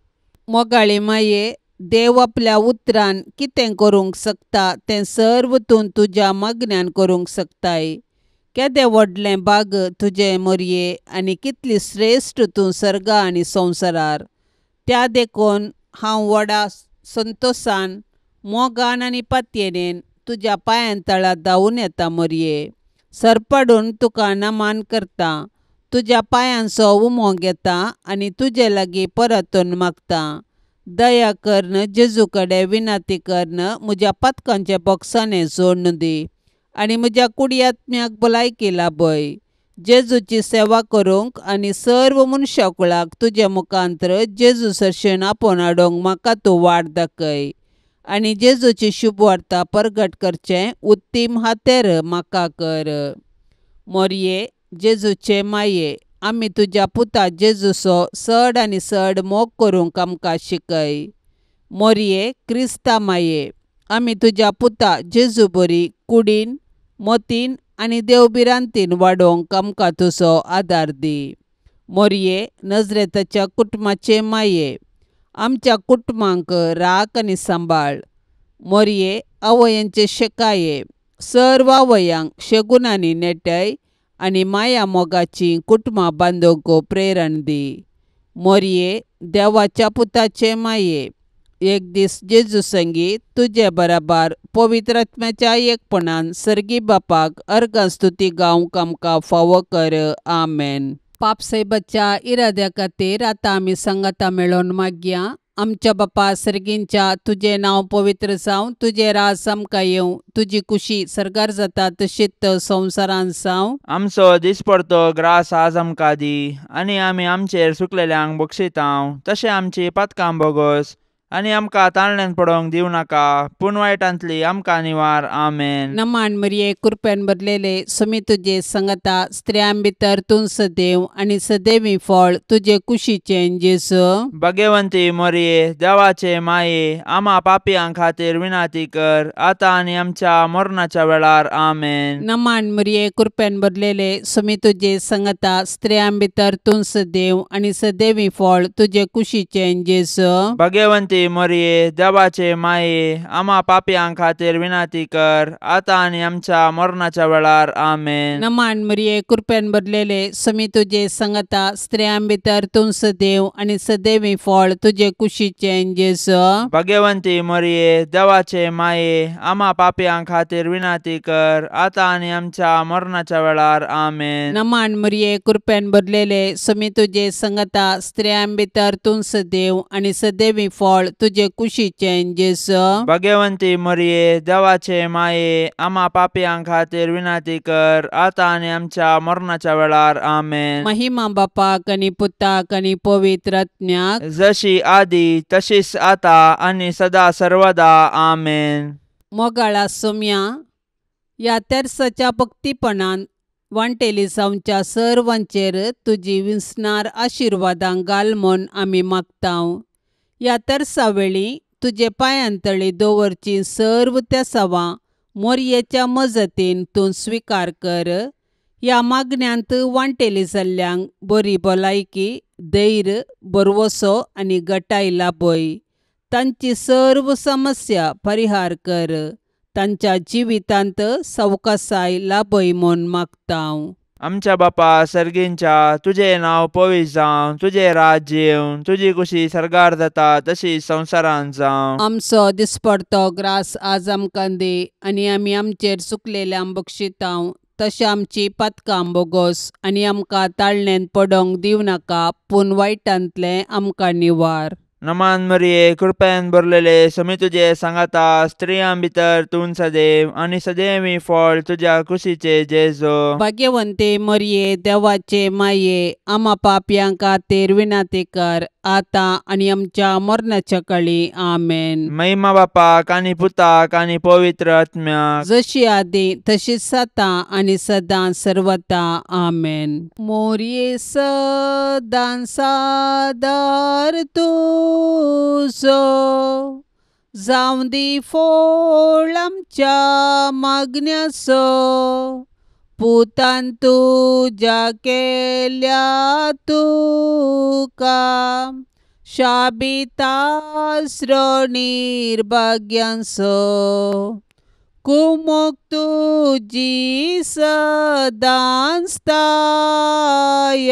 मोगाळी माये, देव आपल्या उतरान कितें करूंक शकता तें सर्व तूं तुज्या मागण्यान करूंक शकताय. केदें व्हडलें बाग तुजें मोरये आनी कितली श्रेश्ठ तूं सर्गा आनी संवसारार. त्या देखून हांव व्हडा संतोशान, मोगान आनी पातयेन तुज्या पांयां तळा धांवून येता मोरये. सरपडून तुका नमान करता, तुज्या पांयांचो उमो घेता आनी तुजे लागीं परतून मागता. दया करन जेजू कडेन विनंती करन म्हज्या पथकांच्या बॉक्सांनी जोडून दी आनी म्हज्या कुडयात्म्याक भलायकी लाभय. जेजूची सेवा करूंक आनी सर्व मनशाकुळाक तुजे मुखांतर जेजू सरशेन आपोवन हाडूंक म्हाका तूं वाट दाखय आनी जेजूची शुभवार्ता परगट करचें उत्तीम हातेर म्हाका कर. मोरये, जेजूचे माये, आमी तुज्या पुता जेजूचो चड आनी चड मोग करूंक आमकां शिकय. मोरये, क्रिस्ता माये, आमी तुज्या पुता जेजू बरी कुडीन, मतीन आनी देवभिरांतीन वाडोवंक आमकां तुजो आदार दी. मोरये, नजरेताच्या कुटुंबाचे माये, आमच्या कुटुंबांक राख आनी सांबाळ. मोरये आवयांचे शेकाये सर्व आवयांक शेगुणांनी नेटय आनी माया मोगाची कुटुंबां बांदूंक प्रेरण दी. मोरये देवाच्या पुताचे माये एक दीस जेजू संगी तुजे बराबर पवित्र आत्म्याच्या एकपणान सर्गी बापाक अर्गां स्तुती गावंक आमकां फावो कर. आमेन. पापसायबाच्या इराद्या खातीर आतां आमी सांगाता मेळोवन मागया. आमच्या बापा सर्गींच्या तुजें नांव पवित्र जावं, तुजें राज आमकां येवं, तुजी कुशी सर्गार जाता तशीच संवसारांत जावं. आमचो दिसपडतो ग्रास आज आमकां दी आनी आमी आमचेर सुकलेल्यांक बक्षितांव तशें आमची पातकां बोगोस आनी आमकां ताळण्यान पडोवंक दिवं नाका पूण वायटांतली आमकां निवार. आमेन. नमान मरिये कृपेन भरलेले सुमी तुजे संगता, स्त्रियां भितर तूं सदैव आनी सदैवी फळ तुजे कुशीचें जेजू. भाग्यवंती मोरये देवाचे माये आमा पापयां खातीर विनाती कर आतां आनी आमच्या मरणाच्या वेळार. आमेन. नमान मरिये कृपेन भरलेले सुमी तुजे संगता, स्त्रियां भितर तूं सदैव आनी सदैवी फळ तुजे कुशीचें जेजू. भाग्यवंती मोरये देवाचे माये आमा पापयां खातीर विनाती कर आतां आनी आमच्या मरणाच्या वेळार. आमेन. नमान मरिये कृपेन भरलेले सुमी तुजे संगता, स्त्रियां भितर तूं सदैव आनी सदैवी फळ तुजे कुशीचें जेजू. भाग्यवंती मोरये देवाचे माये आमा पापयां खातीर विनाती कर आतां आनी आमच्या मरणाच्या वेळार. आमेन. नमान मरिये कृपेन भरलेले सुमी तुजे संगता, स्त्रियां भितर तूं सदैव आनी सदैवी फळ तुजे कुशीचें जेजू. भाग्यवंती मोरये देवाचे माये आमा पापयां खातीर विनाती कर आतां आनी आमच्या मरणाच्या वेळार. आमेन. महिमा बापाक आनी पुताक आनी पवित्र आत्म्याक, जशी आदी तशीच आतां आनी सदा सर्वदा. आमेन. मोगाळा सोम्या ह्या तेर्साच्या भक्तीपणान वांटेली जावच्या सर्वांचेर तुजी विसणार आशिर्वादां घाल म्हूण आमी मागतांव. ह्या तेर्सा वेळी तुजे पांयांतळी दवरची सर्व तेसावां मोरयेच्या मजतीन तूं स्विकार कर. ह्या मागण्यांत वांटेली जाल्ल्यांक बरी भलायकी, धैर्य, भरवसो आनी गटाय लाभय. तांची सर्व समस्या परिहार कर. तांच्या जिवितांत सवकासाय लाभय म्हूण मागतांव. आमच्या बापा सर्गींच्या तुजें नांव पवित्र जावं, तुजें राज्य येवं, तुजी कुशी सर्गार जाता तशी संवसारांत जावं. आमचो दिसपडतो ग्रास आज आमकां दी आनी आमी आमचेर चुकलेल्यांक बक्षितांव तशें आमची पातकां बोगोस आनी आमकां ताळणेंत पडोवंक दिवं नाका पूण वायटांतलें आमकां निवार. नमान मरिये कृपेन भरलेले समी तुजे सांगाता, स्त्रियां भितर तूं सदैव आनी सदैवी फळ तुज्या कुशीचे जेजू. भाग्यवंती मरिये देवाचे माये आमा पापयां खातीर विनाती कर आतां आनी आमच्या मरणाच्या काळी. आमेन. महिमा बापाक आनी पुताक आनी पवित्र आत्म्याक, जशी आदी तशीच आतां आनी सदां सर्वता. आमेन. मोरये सदां सादर तुजो जावं दी फोळ आमच्या मागण्याचो, पुतान तुज्या केल्या तुका शाबितास्रो निर्भाग्यांचो. कुमोक तुजी सदांच तायार,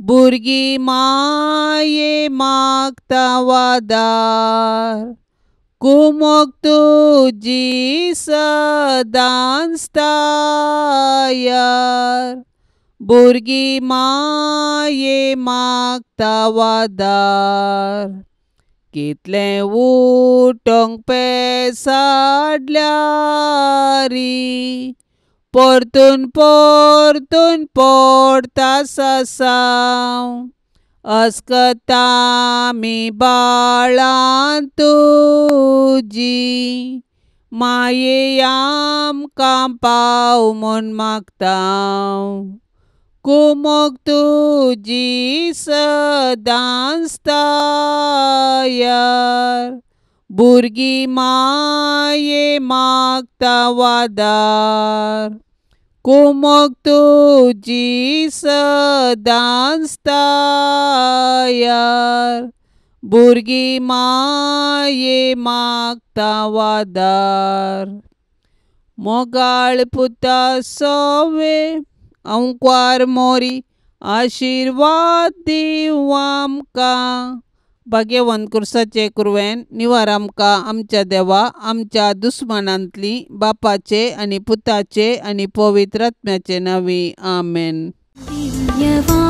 भुरगीं माये मागता वादार. कुमोक तुजी सदांच तायार, भुरगीं माये मागता वादार. कितलें उठोंक पेसाडल्यारी परतून परतून पडता सासांव, अस्कता आमी बाळां तुजी माये आमकां पाव म्हूण मागतांव. कुमोक तुजी सदांच तायार, भुरगीं माये मागता वादार. कुमोक तुजी सदांच तायार, भुरगीं माये मागता वादार. मोगाळ पुता सोवे अंकवार मोरी आशिर्वाद दिवं आमकां. भाग्यवंत कुर्साचे कुरवेन निवार आमकां आमच्या देवा आमच्या दुस्मानांतली बापाचे आनी पुताचे आनी पवित्र आत्म्याचे नांवी. आमेन. दिव्यवाणी.